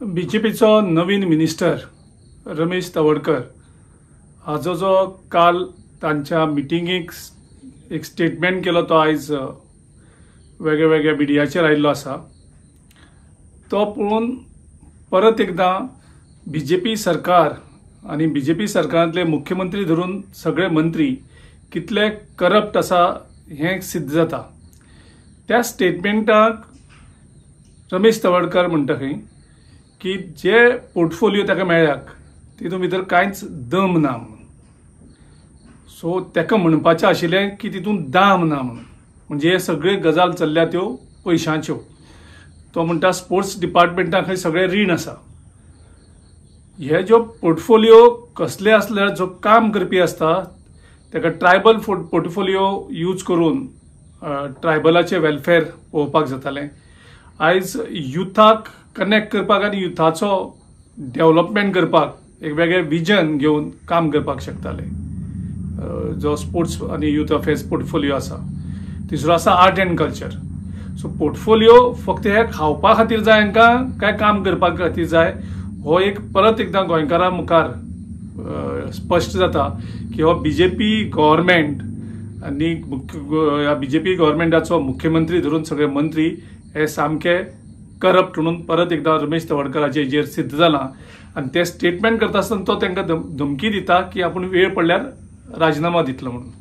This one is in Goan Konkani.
बीजेपीचो नवीन मिनिस्टर रमेश तवडकर हाजो जो काल तांच्या मिटिंगेक एक स्टेटमेंट केलो तो आयज वेगळ्या वेगळ्या मिडियाचेर आयिल्लो आसा. तो पळोवन परत एकदां बीजेपी सरकार आनी बीजेपी सरकारांतले मुख्यमंत्री धरून सगळे मंत्री कितले करप्ट आसा हें सिद्ध जाता. त्या स्टेटमेंटाक रमेश तवडकर म्हणटा खंय की जे पोर्टफोलियो ताका मेळ्ळ्याक तितून भितर कांयच दम ना म्हणून. सो ताका म्हणपाचें आशिल्लें की तितून दाम ना म्हणून, म्हणजे हे सगळे गजाल चल्ल्या त्यो पयशांच्यो. तो म्हणटा स्पोर्ट्स डिपार्टमेंटा खंय सगळें रीण आसा. हे ज्यो पोर्टफोलियो कसले आसल्यार जो काम करपी आसता ताका ट्रायबल पोर्टफोलियो यूज करून ट्रायबलाचें वेलफेअर पळोवपाक जातालें. आयज युथाक कनेक्ट करपाक आनी युथाचो डेवलपमेंट करपाक एक वेगळें विजन घेवन काम करपाक शकताले. जो स्पोर्ट्स आनी युथ अफेर्स पोर्टफोलियो आसा. तिसरो आसा art and culture. So portfolio फक्त हे खावपा खातीर जाय हांकां काय काम करपा खातीर जाय हो एक परत एकदां गोंयकारां मुखार स्पश्ट जाता की हो बीजेपी गव्हर्मेंट आनी बीजेपी गव्हर्मेंटाचो मुख्यमंत्री धरून सगळे मंत्री हे सामके करप्ट म्हणून परत एकदां रमेश तवडकराचेर हेजेर सिद्ध जालां. आनी ते स्टेटमेंट करता आसतना तो तांकां धमकी दिता की आपूण वेळ पडल्यार राजिनामा दितलो म्हणून.